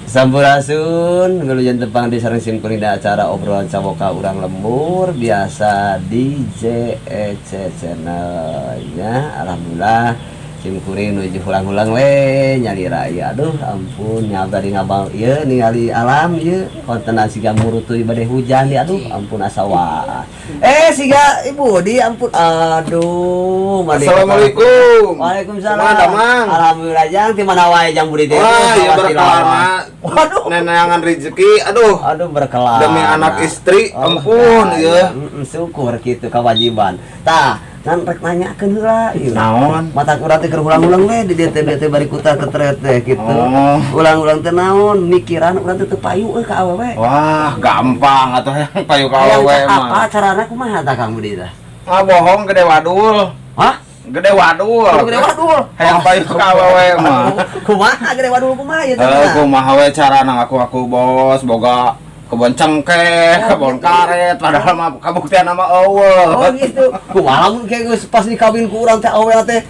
Sampurasun, wilujeng tepang di sareng simkuring di acara obrolan cawoka urang lembur biasa di JEC Channel nya. Alhamdulillah, simkuring nuju hulang-hulang we nyalira ieu. Aduh ampun, nyabda di ngabal ieu ningali alam ieu kontenan siga murutuy bade hujan di. Aduh ampun, asa waas. Eh, siga Ibu di, ampun, aduh mani. Assalamualaikum. Waalaikumsalam. Kumaha, Damang? Alhamdulillah, Jang. Di mana wae, Jang Budi teh? Wah, ya berkelana. Waduh. Neneangan rezeki, aduh. Aduh, berkelana. Demi anak istri, Oh, ampun, nah, ieu. Syukur gitu kewajiban. Tah, nan rek nanyakeun heula ieu. Naon? Mata urang teh keur ulang-ulang we di dieu teh, dieu teh bari kutar ketret teh gitu. Oh. Ulang-ulang teh naon, mikiran urang teh teu payu euy ka awewe. Wah, gampang atuh yang payu ka Hayang awewe apa mah. Carana kumaha tah, Kang Budi tah? Ah, bohong gede wadul. Hah? Gede wadul. Kudu gede wadul. Hayang payu ka awewe mah. Kumaha gede wadul, kumaha ieu teh? Eh, kumaha we carana ngaku-ngaku bos, boga kebon cengkeh, kebon karet, padahal mah kabuktian mah euweuh. Oh gitu. Kumaha lamun kayak geus pas dikawin ku urang teh awewe teh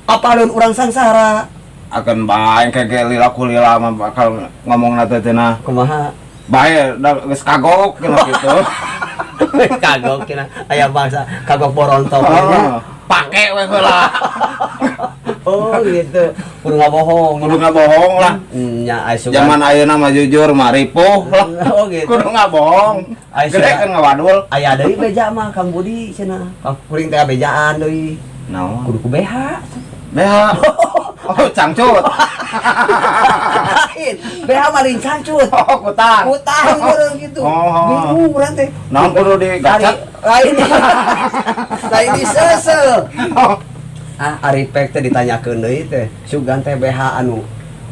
apaleun urang sangsara? Akan bae kayak lila kulila mah bakal ngomong teh cenah. Kumaha? Bae da geus kagok cenah gitu. Kagok kina aya bangsa kagok borontok nya. Oh, pake we heula. Oh gitu. Kudu ngabohong. Kudu ngabohong lah. Nya aya sugan. Zaman ayeuna mah jujur mah ripuh lah. Oh gitu. Kudu ngabohong. Aya Gede kan ngawadul. Aya deui beja mah, Kang Budi cenah. Kuring teh bejaan deui. Naon? Kudu ku BH. BH. Oh, cangcut. Lain. BH mah lain cangcut. Oh, kutang. Kutang urang gitu. Oh. Bingung urang teh. Naon kudu digacat? Lain. Lain disesel. Oh. Ah, ari pek teh ditanyakeun deui teh. Sugan teh BH anu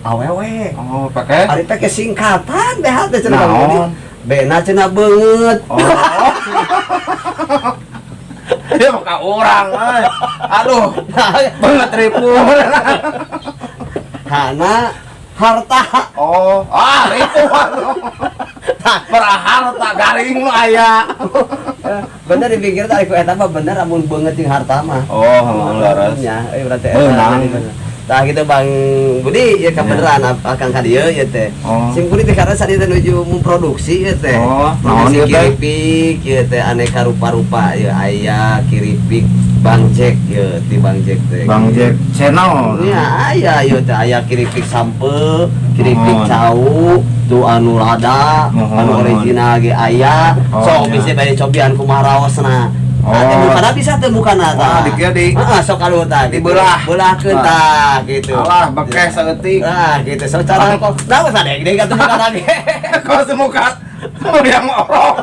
awewe. Oh, pakai. Ari pek singkatan BH teh cenah, Kang Budi. Naon? Bena cenah beungeut. Oh. Dia mah urang euy. Aduh, beungeut ripuh. Hana harta. Oh, ah ripuh atuh. Beraharta garing nu aya. Bener dipikir tadi ku eta mah bener amun beungeut jeung harta mah. Oh, leres. Ya, euy berarti eta Beunang. Bener. Tah gitu, Bang Budi ya, kebeneran akang ka dieu ieu teh. Oh. Sim kuring teh karena sadi teh nuju memproduksi ieu teh. Oh, naon Produksi ieu teh? Kiripik ieu teh aneka rupa-rupa ieu, aya kiripik Bang Jack ieu ti Bang Jack teh. Bang Jack Channel. Ya, aya ieu teh, aya kiripik sampe, kiripik Mohon. Cau, tuh anu lada, Mohon. Anu original ge aya. Oh, Sok iya. bisa bade cobian kumaha raosna. Oh. Nah, teh mukana bisa teh mukana tah. Wah, di kieu Heeh, sok kalau tah gitu. Dibelah. Belahkeun Nah. tah gitu. Alah, bekeh saeutik. Nah, gitu. So cara kok. Nah, usah deg deg atuh mukana ge. Kok semuka yang orok.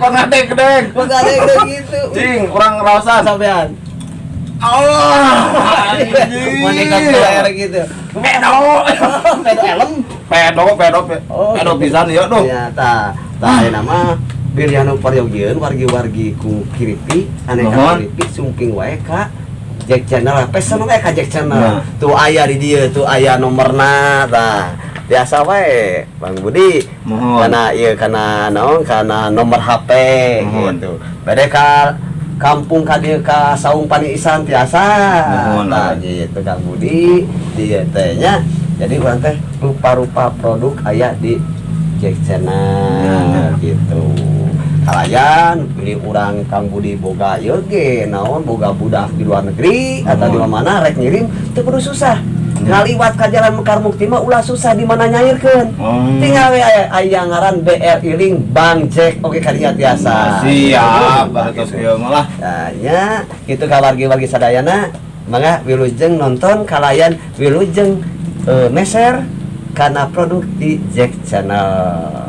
Kok ngadeg-deg. Muka deg deg gitu. Cing, urang raosan. Sampean. Allah. Anjing. Boneka keler gitu. Pedo. Pedo elem. Pedo, pedo, Oh, pedo gitu. Pisan ieu duh. Ya, tah. Tah ayeuna mah bilih anu paryogieun wargi-wargi ku kiripik, aneka Nuhun. Kiripik sumping wae ka Jack Channel, pesen wae ka Jack Channel. Nah. Tuh aya di dieu, tuh aya nomorna tah. Biasa wae, Bang Budi. Mohon. Karena ieu kana naon, kana nomor HP Mohon. gitu. Bade ka kampung ka dieu ka Saung Paniisan tiasa. Mohon, Tah ah. gitu, Kang Budi, dieu teh nya. Jadi urang teh rupa-rupa produk aya di Jack Channel Ya. gitu. Kalayan pilih urang Kang Budi boga ieu ge naon, boga budak di luar negeri atau di Mohon. Mana rek ngirim teu kudu susah. Ya. Ngaliwat ka Jalan Mekar Mukti mah ulah susah di mana nyairkeun. Oh. Tinggal we aya ngaran BRI Link Bang Jack oke kadinya tiasa. Siap, baru ieu mah lah. Nah, nya gitu ka wargi-wargi sadayana, mangga wilujeng nonton kalayan wilujeng meser kana produk di Jack Channel.